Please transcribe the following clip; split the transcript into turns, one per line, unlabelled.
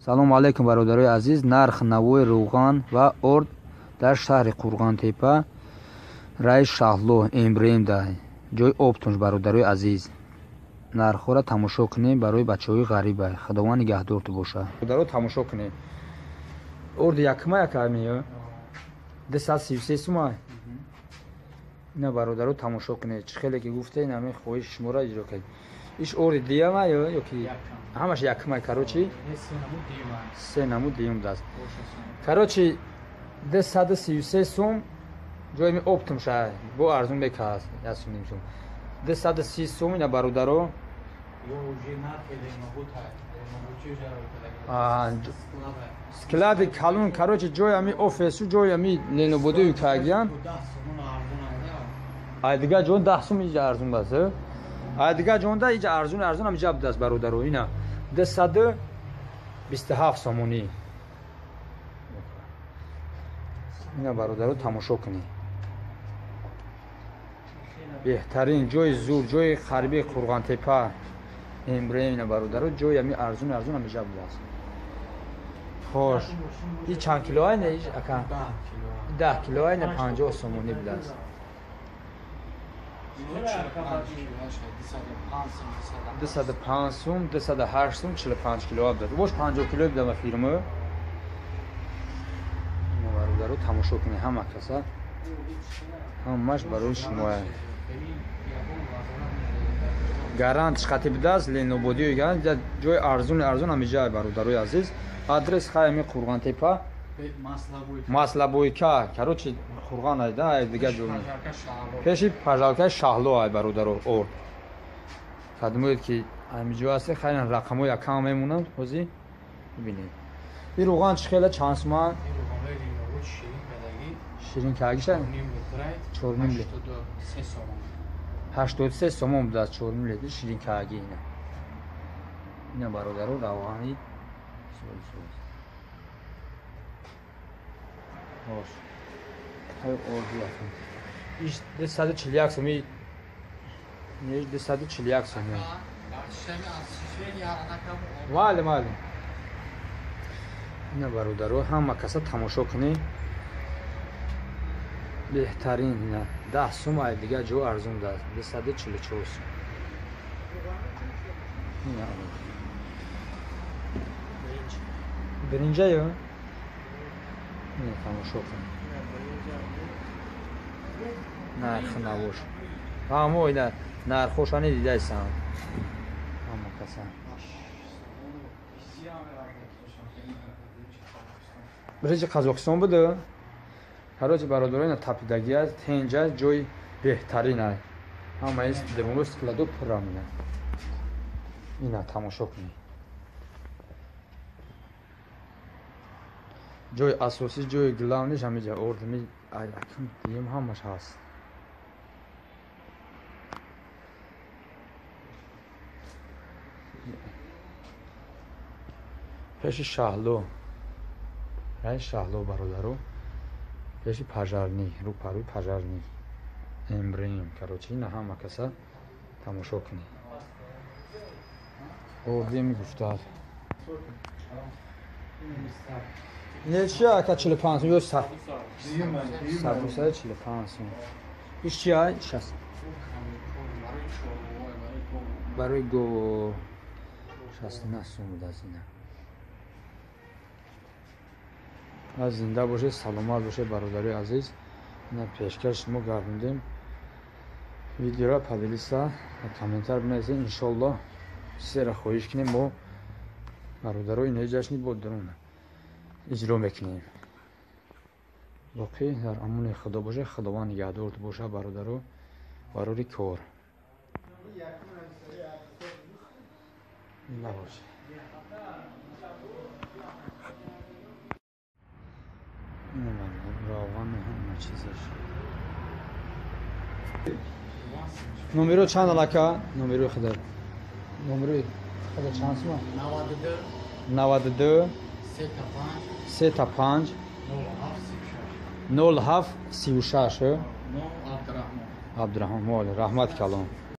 Салому алайкум, бародарои азиз. Нарх навои рӯған ва орд дар шаҳри Қурғонтепа, раи Шаҳло, Эмбремда, ҷои оптунж. Бародарои азиз, нархҳоро тамошо кунем барои бачаҳои ғариба. Худованд нигаҳдорту боша. Бародаро, тамошо кунем. Орди якма яками 233 сума. Ина, бародаро, тамошо кунед. Чӣ хеле ки гуфте, ин ҳамин хоҳиши шуморо иҷро кард. Иш орди диама ё ки ҳамаш якмай? Короче, се намуд диюм даст. Короче, 233 сум. Ҷои ми оптом ша бо арзун бекааст, як сум, ним сум. 230 сум. Ина, бародаро, склади калон. Короче, ҷои ами офису ҷои ами ленободию кагиян. Ай дигар ҷон 10 сум иҷа арзун баст. Ай дигар ҷонда иҷа арзун, арзун ам ҷа будаст, бародаро. Ина 227 сомонӣ. Ина, бародаро, тамошо кунед. Беҳтарин ҷои зур, ҷои харби Қурғонтепа, Эмбрем. Ина, бародаро, ҷои ами арзун, арзун ам иҷа будааст. Хош, и чанд кило айна иш, ака? 10 кило айна 50 сомонӣ будааст. 205 сум, 208 сум, 45 кило будааст. Бош 50 кило буда ба фирма. Бародаро, тамошо кунед, ҳама каса, ҳамаш барои шумоя. Гарант шқати будааст, ленободиё ҷои арзуни арзун ҳамиҷа. Бародарои азиз, адрес хай ами Қурғонтепа, Маслобойка. Короче, Қурған айда, ай дигар ҷо пеши пожаркаи Шаҳло ай, бародаро. Орд кадмоед ки ҳамиҷо ҳасте, хайран рақамҳо якам мемонанд, ҳозир бибинед. И рӯған чӣ хела, чанд сума? Ширин кагиша чорним литр 83 сомон будааст, чорним литр ширин каги. Ина, ина, бародаро, равғани соз. Хош, ҳай орди якам иш 241 суми, 241 суми. Майли, майли. Ина, бародаро, ҳама каса тамошо кунед. Беҳтарин. Ина 10 сум ай дигар ҷо арзун даст, 244 сум. Ина биринҷа ё ина тамошо кун, нархи навош ҳамо. Ина нархошани дидайсан, ҳама каса. Биринҷи Қазоқистон буда. Короче, бародаро, ина тапидагӣ аст, тенҷ аст, ҷои беҳтарин ай. Ҳамаи девоно складо пурам. Ина, ина тамошо кунед. Ҷои асосӣ, ҷои главныйш ҳамиҷа. Ордами диюм ҳамаш ҳаст. Пеши Шаҳло, раи Шаҳло, бародаро, пеши пожарный, рӯпарӯи пожарный, Эмбрем. Короче, ина ҳама каса тамошо кунед. Ордеми гуфтад не чи, ака? 45 сум ё сабусаи 45 сум. Иш чи ай? Шаст барои гово 69 сум будааст. Ина аз зинда бошед, саломат бошед, бародарои азиз. Ина пешкаш шумо гардондем видеоро. Поделиться, комментар бинависед. Иншоллоҳ, чизеро хоҳиш кунем мо, бародаро, инаи ҷашни бо дарун иҷро мекунем. Боқӣ дар амони Худо бошед, Худованд нигаҳдорт боша, бародаро. Барори кор набошед. Равғани ҳама чизаш. Номеро чанд, алака? Номерои худа, номерои худа чанд сума? 92 35 07 36. Абдураҳмон, раҳмат калом.